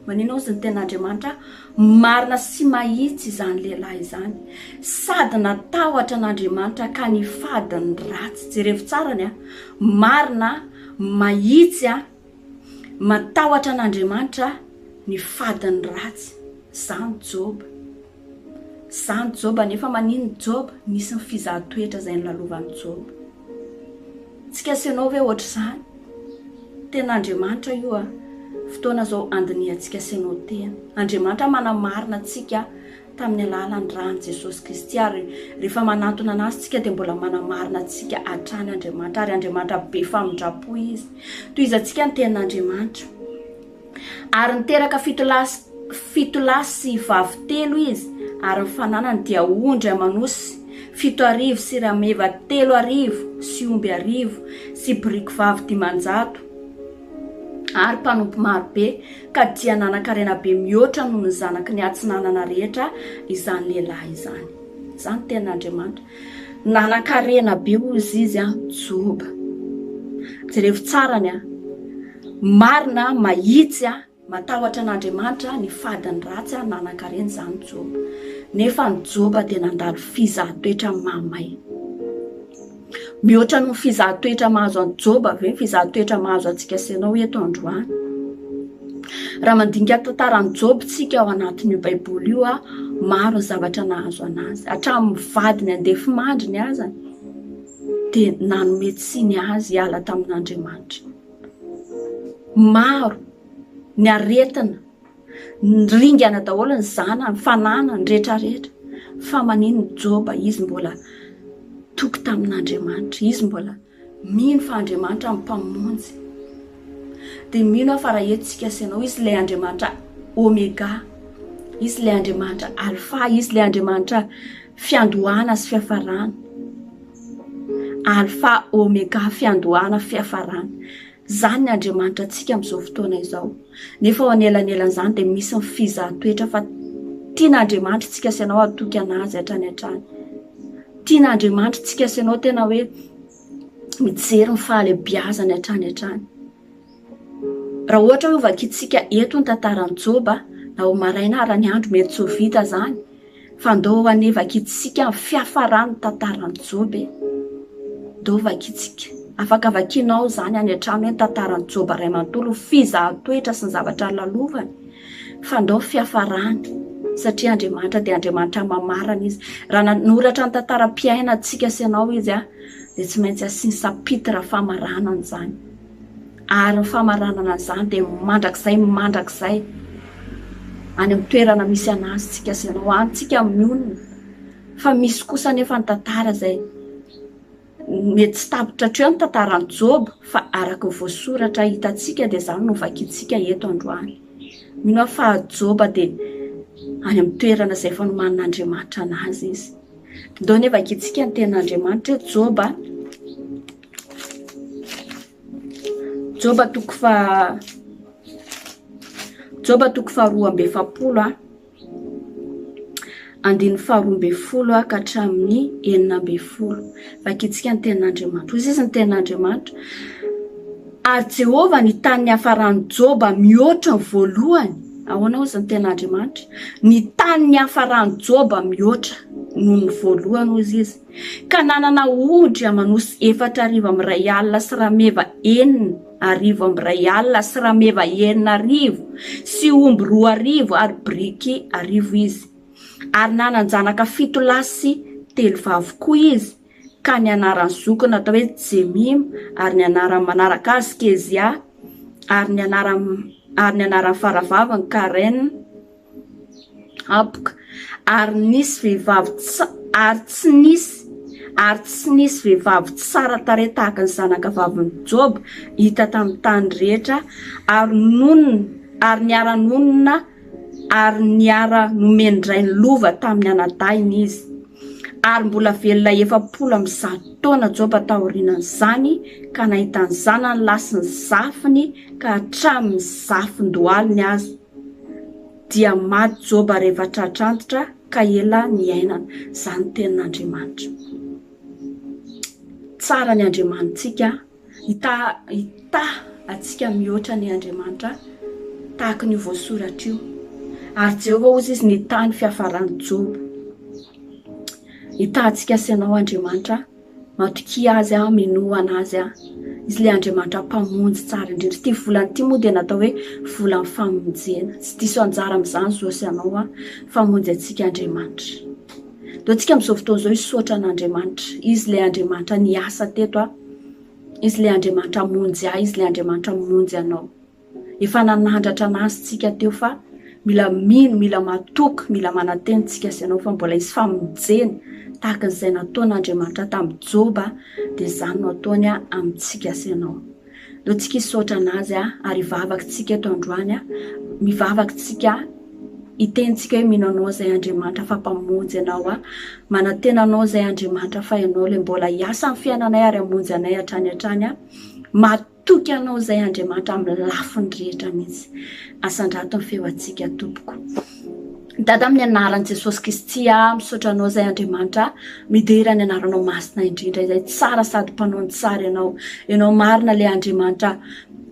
Manina ozy ny tenin'Andriamanitra, marina sy mahitsy izany lehilahy izany, sady natahotra an'Andriamanitra ka nifady ny ratsy. Jerevo tsara ny a, marina, mahitsy a, matahotra an'Andriamanitra, nifady ny ratsy. Izany Joba. Izany Joba, nefa maninona Joba? Nisy ny fizahan-toetra izay nolalovan'i Joba. Tsika sy ianao ve ohatr'izany? Tena Andriamanitra io a! Fotoana izao handinihantsika sy ianao tena. Andriamanitra manamarina antsika tamin'ny alalan'ny ran'i Jesosy Kristy ary rehefa manantona an'Azy tsika dia mbola manamarina antsika hatrany Andriamanitra ary Andriamanitra be famindram-po Izy. Tohizantsika ny tenin'Andriamanitra. Ary niteraka fitolahy sy vavy telo izy, ary ny fananany dia ondry aman'osy 7000 sy rameva 3000 sy omby arivo sy boriky vavy 500 ary mpanompo maro be, ka dia nanan-karena be mihoatra noho ny zanaky ny atsinanana rehetra izany lehilahy izany. Izany tenin'Andriamanitra. Nanan-karena be hozy izy an, Joba. Jerevo tsara ny an. Marina, mahitsy, matahotra an'Andriamanitra, nifady ny ratsy, nanan-karena izany Joba. Nefa ny Joba dia nandalo fizahan-toetra mahamay. Mihoatra noho ny fizahan-toetra mahazo an'i Joba ve ny fizahan-toetra mahazo antsika sy ianao eto androany? Raha mandinika ny tantaran'i Joba isika ao anatin'io Baiboly io, maro ny zavatra nahazo an'azy. Hatramin'ny vadiny andefimandriny azany dia nanome tsiny azy hiala tamin'Andriamanitra. Maro ny aretina, ringana daholo ny zanany, ny fananany, ny rehetrarehetra. Fa maninona Joba izy mbola toky tamin'Andriamanitra, izy mbola mino fa Andriamanitra no mpamonjy. Dia mino aho fa raha eto tsika sy ianao, izy ilay Andriamanitra Omega, izy ilay Andriamanitra Alpha, izy ilay Andriamanitra fiandohana sy fiafarana. Alpha, Omega, fiandohana, fiafarana. Izany ny Andriamanitra antsika amin'izao fotoana izao. Nefa ao anelanelan'izany dia misy ny fizahan-toetra fa tian'Andriamanitra isika sy ianao hatoky an'Azy hatrany hatrany. Tian'Andriamanitra isika sy ianao tena hoe mijery ny fahalehibiazany hatrany hatrany. Raha ohatra hoe hovakintsika eto ny tantaran'i Joba, na ho maraina ara ny andro mety tsy ho vita izany, fa ndao anie vakintsika ny fiafaran'ny tantaran'i Joba e. Ndao vakintsika. Afaka vakinao izany any an-trano hoe ny tantaran'i Joba iray manontolo, ny fizahan-toetra sy ny zavatra lalovany, fa ndao ny fiafarany, satria Andriamanitra dia Andriamanitra mamarana Izy. Raha nanoratra ny tantaram-piainantsika sy ianao Izy, dia tsy maintsy asiany chapitre famaranana izany. Ary ny famaranana an'izany dia mandrakizay mandrakizay any amin'ny toerana misy an'azy tsika sy ianao. Any tsika mionona. Fa misy kosa anefa ny tantara izay mety tsy tapitra hatreo ny tantaran'i Joba fa araka ny voasoratra hitantsika dia izany no vakintsika eto androany. Mino aho fa Joba dia any amin'ny toerana izay efa nomanin'Andriamanitra an'azy izy. Ndao anie vakintsika ny tenin'Andriamanitra hoe Joba. Joba toko faha Joba toko faharoa amby 40 a andininy faharoa ambin'ny folo a ka hatramin'ny 16. Vakintsika ny tenin'Andriamanitra. Hoy izy ny tenin'Andriamanitra. Ary Jehovah nitahy ny hafaran'i Joba mihoatra ny voalohany. Ahoana hozy ny tenin'Andriamanitra? Nitahy ny hafaran'i Joba mihoatra noho ny voalohany hozy izy. Ka nanana ondry aman'osy 4000 amby 1000 sy rameva 6000 amby 1000 sy rameva 6000 sy omby 2000 ary biriky arivo izy. Ary nanan-janaka fito lahy sy telo vavy koa izy, ka ny anaran'ny zokiny natao hoe Jemima, ary ny anaran'ny manaraka azy Kezia, ary ny anaran'ny ary ny anaran'ny faravaviny Karen. Haboka. Ary nisy vehivavy tsa, ary tsy nisy, ary tsy nisy vehivavy tsara tarehy tahaka ny zanakavavin'i Joba hita tamin'ny tany rehetra, ary nonina, ary niara-nonina, ary niara-nomen-drainy lova tamin'ny anadahiny izy. Ary mbola velona 140 taona Joba taorianan'izany, ka nahita ny zanany lahy sy ny zafiny ka hatramin'ny zafin-dohaliny aza. Dia maty Joba rehefa tratra antitra ka ela niainana. Izany tenin'Andriamanitra. Tsara ny Andriamanitsika, hitaha hitaha antsika mihoatra ny Andriamanitra. Tahaka an'io voasoratra io. Ary Jehovah hozy izy nitahy ny fiafaran'i Joba. Hitahy antsika sy ianao Andriamanitra. Matokia Azy aho, minoa Azy aho. Izy ilay Andriamanitra Mpamonjy tsara indrindra. Ity volana ity moa dia natao hoe volan'ny famonjena. Tsy diso anjara amin'izany zo sy ianao aho. Famonjy antsika Andriamanitra. Ndao tsika amin'izao fotoana izao hisaotra an'Andriamanitra. Izy ilay Andriamanitra niasa teto aho. Izy ilay Andriamanitra hamonjy ahy, Izy ilay Andriamanitra hamonjy anao. Efa nanandratra anazy tsika teo fa mila mino, mila matoky, mila manantena tsika sy ianao fa mbola hisy famonjena tahaka an'izay nataon'Andriamanitra tamin'i Joba dia izany no ataony amintsika sy ianao. Ndao tsika hisaotra anazy ary hivavaka tsika eto androany, mivavaka tsika hiteny tsika hoe mino anao izay Andriamanitra fa mpamonjy anao aho, manantena anao izay Andriamanitra fa ianao ilay mbola hiasa amin'ny fiainanay ary hamonjy anay hatrany hatrany. Matoky anao izay Andriamanitra amin'ny lafiny rehetra mihitsy. Asandrato ny feo antsika tompoko. Dada amin'ny anaran'i Jesosy Kristy aho misaotra anao izay Andriamanitra midera ny anaranao masina indrindra izay tsara sady mpanao ny tsara ianao. Ianao marina ilay Andriamanitra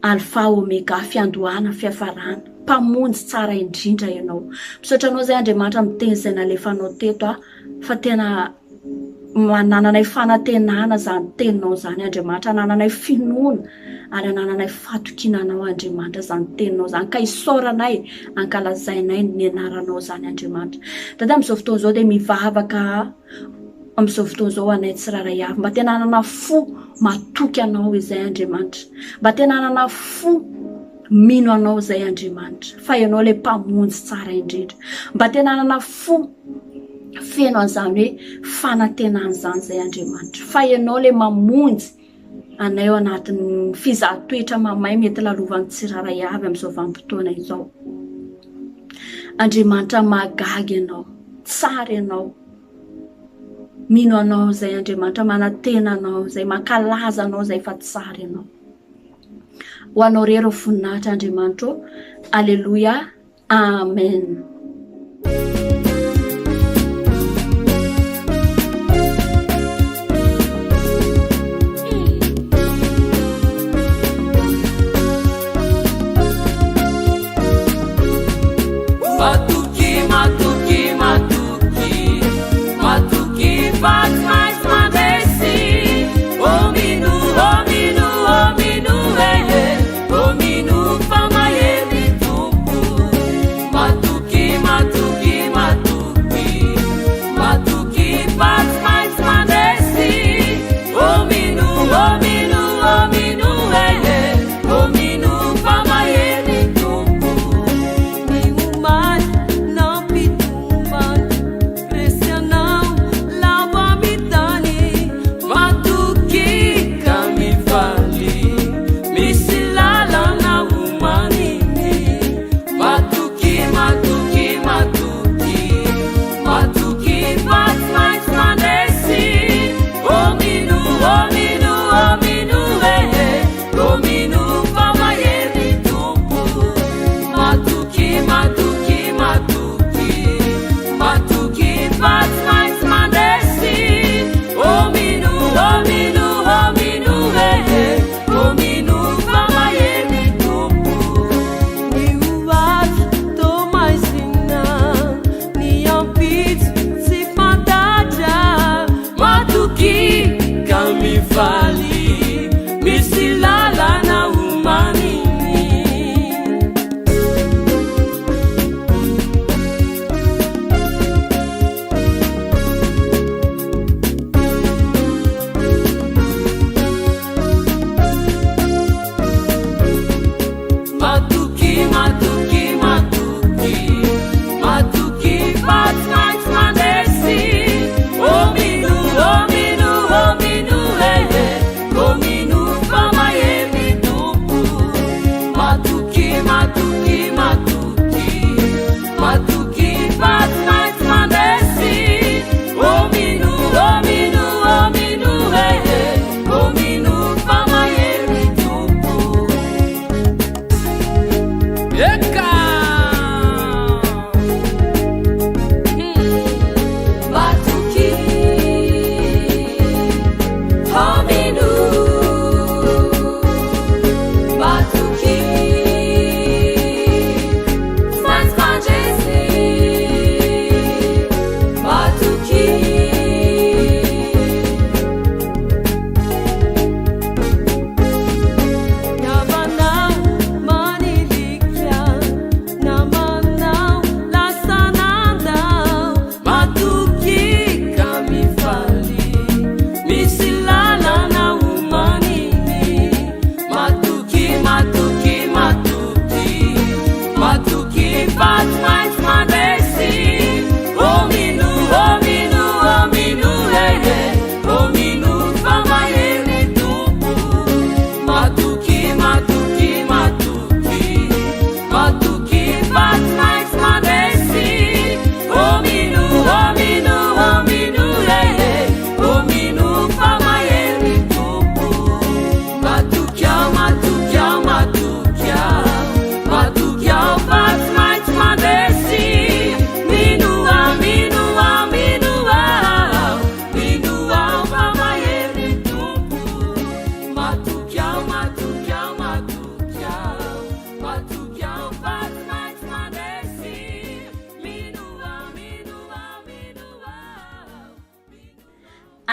Alpha Omega fiandohana fiafarana mpamonjy tsara indrindra ianao. Misaotra anao izay Andriamanitra amin'ny teny izay nalefanao teto aho fa tena Anananay fanantenana izany teninao izany Andriamanitra, anananay finoana ary anananay fahatokiana anao Andriamanitra izany teninao izany ka isaoranay, ankalazainay ny anaranao izany Andriamanitra. Dada amin'izao fotoana izao dia mivavaka amin'izao fotoana izao anay tsirairay avy mba tena hanana fo matoky anao izay Andriamanitra, mba tena hanana fo mino anao izay Andriamanitra fa ianao ilay mpamonjy tsara indrindra, mba tena hanana fo Feno an'izany hoe fanantenana izany izay Andriamanitra. Fa Ianao ilay mamonjy anay ao anatin'ny fizahan-toetra mamay mety lalovan'ny tsirairay avy amin'izao vanim-potoana izao. Andriamanitra mahagaga Ianao, tsara Ianao. Mino Anao izay Andriamanitra, manantena Anao izay, mankalaza Anao izay fa tsara Ianao. Ho Anao irery ny voninahitra Andriamanitra ô. Aleloia. Amen. Matoky, matoky, matoky, matoky fa tsy maintsy mandresy. Oh mino, oh mino, oh mino, eh, eh. Oh mino fa mahery ny Tompo. Matoky.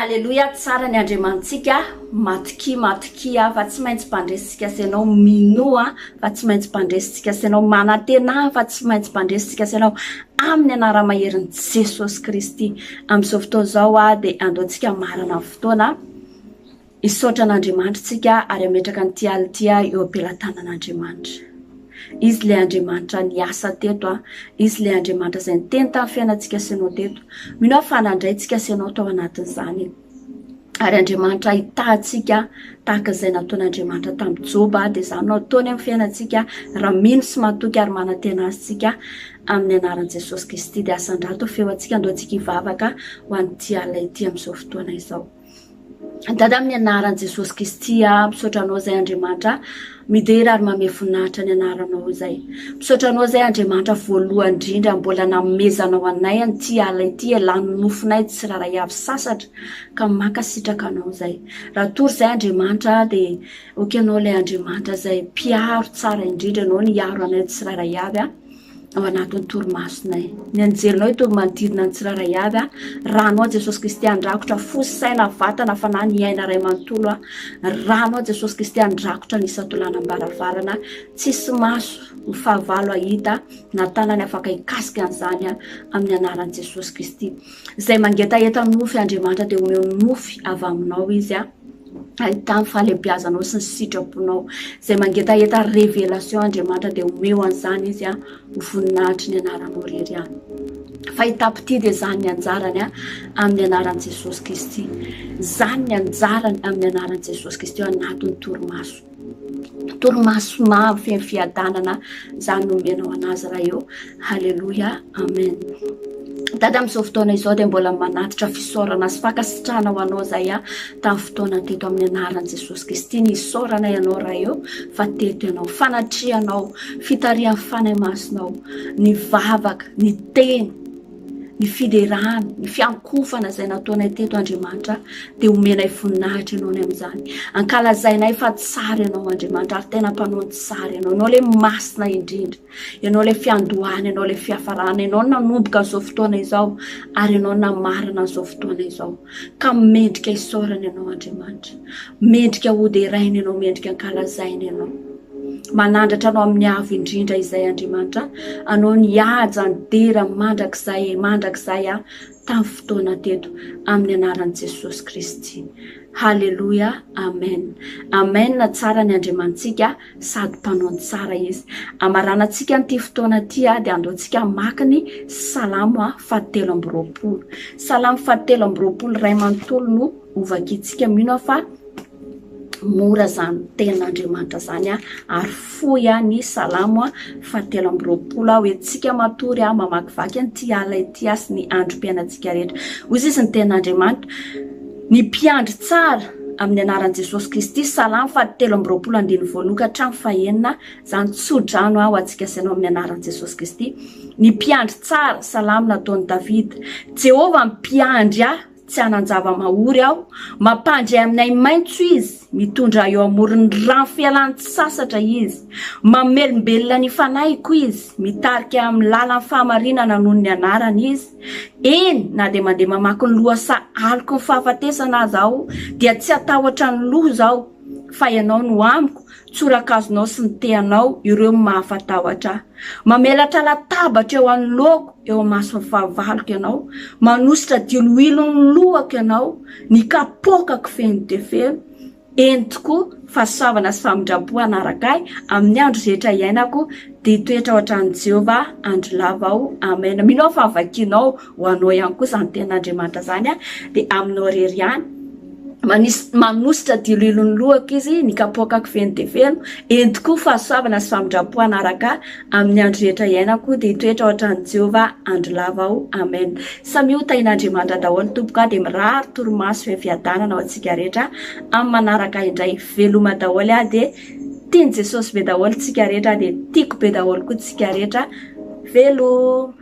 Aleloia tsara ny Andriamanitsika matokia matokia fa tsy maintsy mpandresy tsika sy ianao minoa fa tsy maintsy mpandresy tsika sy ianao manantena fa tsy maintsy mpandresy tsika sy ianao amin'ny anara-maherin'i Jesosy Kristy amin'izao fotoana izao a dia andao tsika hamarana ny fotoana Hisaotra an'Andriamanitra tsika ary hametraka an'ity alina ity eo am-pelatanan'Andriamanitra. Izy ilay Andriamanitra niasa teto a, Izy ilay Andriamanitra izay niteny tamin'ny fiainantsika sy ianao teto. Mino aho fa nandray tsika sy ianao tao anatin'izany. Ary Andriamanitra hitaha antsika tahaka izay nataon'Andriamanitra tamin'i Joba, dia izany no ataony amin'ny fiainantsika raha mino sy matoky ary manantena Azy tsika amin'ny anaran'i Jesosy Kristy. Dia asandrato ny feo antsika, andao antsika hivavaka ho an'ity alina ity amin'izao fotoana izao. Dada amin'ny anaran'i Jesosy Kristy aho misaotra anao izay Andriamanitra midera ary mamehy voninahitra ny anaranao izay. Misaotra anao izay Andriamanitra voalohany indrindra mbola nanomezanao anay an'ity ala ity elan'ny nofonay tsirairay avy sasatra ka mankasitraka anao izay. Raha tory izay Andriamanitra dia ok ianao ilay Andriamanitra izay mpiaro tsara indrindra ianao ny hiaro anay tsirairay avy. ao anatin'ny torimasonay. Ny anjelinao hitory manodidina ny tsirairay avy a. Ranao Jesosy Kristy handrakotra fo, saina, vatana, fanahy, ny aina iray manontolo a. Ranao Jesosy Kristy handrakotra ny isan-tolanam-baravarana. Tsisy maso ny fahavalo hahita na tanany afaka hikasika an'izany a, amin'ny anaran'i Jesosy Kristy. Izay mangetaheta nofy Andriamanitra dia omeo nofy avy aminao izy a. Ahitany fahalehibiazanao sy ny sitraponao. Izay mangetaheta révélation Andriamanitra dia omeo an'izany izy a, ho voninahitry ny anaranao irery ihany. Fahitam-pitia dia izany ny anjarany a, amin'ny anaran'i Jesosy Kristy. Izany ny anjarany amin'ny anaran'i Jesosy Kristy ao anatin'ny torimaso. Torimaso mavo feno fiadanana izany no omenao anazy Ray ô. Haleloia. Amen. Dada amin'izao fotoana izao dia mbola manatitra fisaorana sy fankasitrahana ho anao izay aho tamin'ny fotoana teto amin'ny anaran'i Jesosy Kristy. Nisaorana ianao Ray ô fa teto ianao. Fanatrehanao, fitarihan'ny Fanahy Masinao, ny vavaka, ny teny. ny fiderana, ny fiankofana izay nataonay teto Andriamanitra dia omenay voninahitra Ianao ny amin'izany. Ankalazainay fa tsara Ianao Andriamanitra ary tena mpanao ny tsara Ianao. Ianao ilay masina indrindra. Ianao ilay fiandohana, Ianao ilay fiafarana. Ianao no nanomboka an'izao fotoana izao ary Ianao namarana an'izao fotoana izao. Ka mendrika isaorana Ianao Andriamanitra. Mendrika hoderaina Ianao, mendrika ankalazaina Ianao. Manandratra anao amin'ny avo indrindra izay Andriamanitra, anao ny haja, ny dera mandrakizay mandrakizay aho tamin'ny fotoana teto amin'ny anaran'i Jesosy Kristy. Haleloia, amen. Amen, tsara ny Andriamanitsika sady mpanao ny tsara izy. Amaranantsika an'ity fotoana ity dia andaontsika hamaky ny Salamo fahatelo amby roapolo. Salamo fahatelo amby roapolo iray manontolo no hovakintsika, mino aho fa Mora izany tenin'Andriamanitra izany ary fohy ny Salamo fahatelo amby roapolo ho entintsika matory mamakivaky an'ity ala ity sy ny androm-piainantsika rehetra. Hoy izy ny tenin'Andriamanitra, ny mpiandry tsara amin'ny anaran'i Jesosy Kristy, Salamo fahatelo amby roapolo andininy voalohany ka hatramin'ny fahenina, izany tso-drano ho antsika sy ianao amin'ny anaran'i Jesosy Kristy. Ny mpiandry tsara, Salamo nataon'i Davida. Jehovah mpiandry ahy. Tsy hanan-java-mahory aho, mampandry ahy amin'ny ahi-maitso Izy, mitondra ahy eo amoron'ny rano fialan-tsasatra Izy, mamelombelona ny fanahiko Izy, mitarika ahy amin'ny lalan'ny fahamarinana noho ny anarany Izy. Eny, na dia mandeha mamaky ny lohasaha aloky ny fahafatesana aza aho, dia tsy hatahotra ny loza aho, fa Ianao no amiko, tsorakazonao sy ny tehanao, ireo no mahafatahotra ahy. Mamelatra latabatra eo anoloako, eo imason'ny fahavaloko Ianao, manosotra diloilo ny lohako Ianao, ny kapoakako feno dia feno. Eny tokoa, fahasoavana sy famindram-po hanaraka ahy amin'ny andro rehetra iainako, dia hitoetra ao an-tranon'i Jehovah andro lava aho. Amena. Mino aho fa vakinao ho anao ihany koa izany tenin'Andriamanitra izany, dia aminao irery ihany. Manisy, manositra diloilo ny lohako izy, ny kapoakako feno dia feno. Eny tokoa, fahasoavana sy famindram-po hanaraka ahy amin'ny andro rehetra iainako, dia hitoetra ao an-tranon'i Jehovah andro lava aho. Amen. Samia ho tahin'Andriamanitra daholo tompoko a, dia mirary torimaso feno fiadanana ho antsika rehetra amin'ny manaraka indray. Veloma daholo a, dia tian'i Jesosy be daholo tsika rehetra, dia tiako be daholo koa tsika rehetra. Veloma.